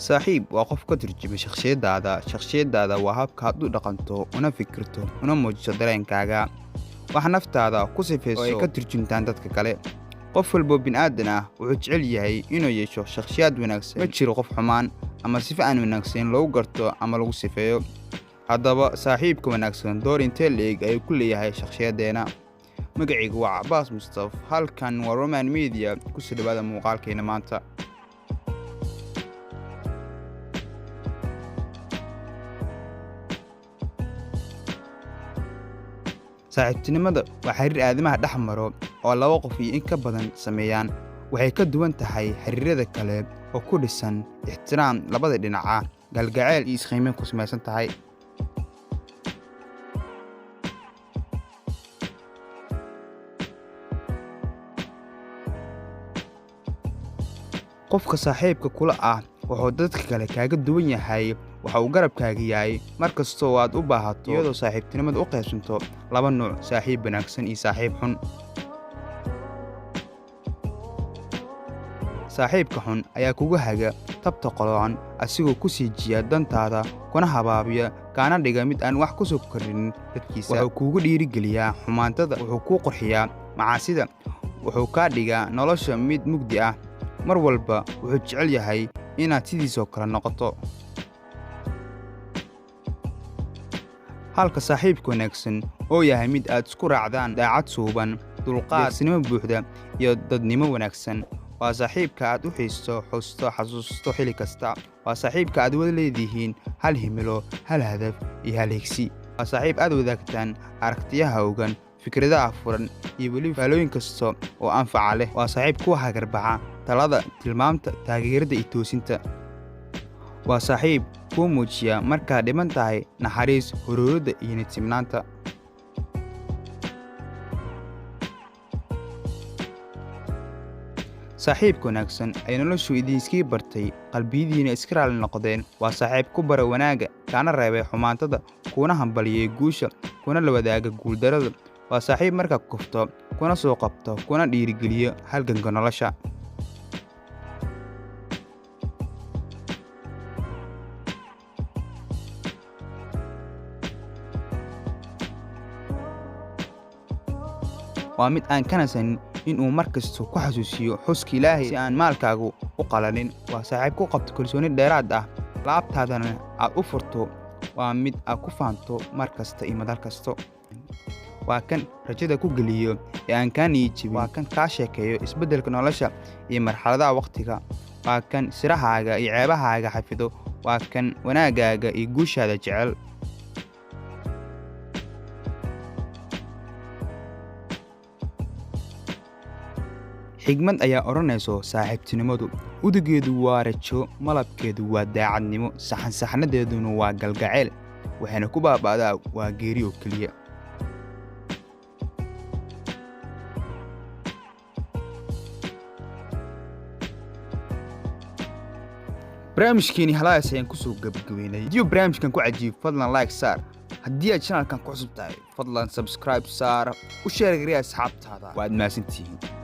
Saaxiib waa qof ka turjuma shakhsiyaddaada. Shakhsiyaddaada waa habka aad u dhaqanto, una fikirto, una muujiso dareenkaaga. Wax naftaada ku sifayso oo ay ka turjuntaan dadka kale. Qof walba oo bini'aadan ah wuxuu jecel yahay inuu yeesho shakhsiyad wanaagsan. Ma jiro qof xumaan ama sifo aan wanaagsaneyn lagu garto ama lagu sifeeyo. Haddaba, saaxiibka wanaagsan door intee le'eg ayuu ku leeyahay shakhsiyaddeena? Magacaygu waa Cabaas Mustaf. Halkan waa Roman Media. Ku soo dhawaada muuqaalkeena maanta. Saaxiibtinimada waa xiriir aadamaha dhex maro oo laba qof iyo in ka badan sameeyaan. Waxay ka duwan tahay xiriirada kale oo ku dhisan ixtiraam labada dhinac ah, kalgacayl iyo isqiimeyn ku samaysan tahay. Qofka saaxiibka kula ah wuxuu dadka kale kaaga duwan yahay, waxa uu garabkaaga yahay mar kasta oo aad u baahato, iyadoo saaxiibtinimadu u qaybsanto laba nooc: saaxiib wanaagsan iyo saaxiib xun. Saaxiibka xun ayaa kugu haga tabta qalloocan, asigoo ku sii jiya dantaada, kuna habaabiya, kaana dhiga mid aan wax ku soo kordhin dadkiisa. Wuxuu kugu dhiirigeliyaa xumaantada, wuxuu kuu qurxiyaa macaasida, wuxuu kaa dhigaa nolosha mid mugdi ah. Mar walba wuxuu jecel yahay inaad sidiisoo kale noqoto. Halka saaxiibka wanaagsan oo yahay mid aad isku raacdaan daacad suuban, dulqaad, deeqsinimo buuxda iyo dadnimo wanaagsan. Waa saaxiibka aad u xiisto, xusto, xasuusto xilli kasta. Waa saaxiibka aad wada leedihiin hal himilo, hal hadaf iyo hal higsi. Waa saaxiib aad wadaagtaan aragtiyaha hoggan, fikradaha furan iyo weliba faalooyin kasta oo anfaca leh. Waa saaxiib kuwa hagarbaxa talada, tilmaamta, taageerada iyo toosinta. Waa saaxiib kuu muujiya markaad dhiban tahay naxariis, huruurada iyo niyad-simnaanta. Saaxiibka wanaagsan ay noloshu idinskii bartay, qalbiyadiina iska raali noqdeen. Waa saaxiib ku bara wanaagga, kaana reebay xumaantada, kuna hambaliyay guusha, kuna la wadaaga guuldarrada. Waa saaxiib markaad kufto, kuna soo qabto, kuna dhiirigeliyo halganka nolosha. Waa mid aan ka nasanin in uu mar kasta ku xasuusiyo xuska Ilaahay si aan maalkaagu u qalalin. Waa saaxiib ku qabto kalsooni dheeraad ah, laabtaadana aad u furto. Waa mid aad ku faanto mar kasta iyo madal kasta. Waa kan rajada ku geliyo ee aan kaa niyad jebin. Waa kan kaa sheekeeyo isbeddelka nolosha iyo marxaladaha waqtiga. Waa kan sirahaaga iyo ceebahaaga xafido. Waa kan wanaaggaaga iyo guushaada jecel. Xigmad ayaa odhanayso saaxiibtinimadu udugeedu waa rajo, malabkeedu waa daacadnimo, saxan-saxnadeeduna waa galgacayl, waxayna ku baaba'daa waa geeri oo keliya. Barnaamijkeeni halaas ayaan kusoo gabagabeynay. Haddii uu barnaamijkan ku cajiib, fadlan like saar. Haddii aad channelkan ku cusub tahay, fadlan subscribe saar, u share garee asxaabtaada. Waad mahadsantihiin.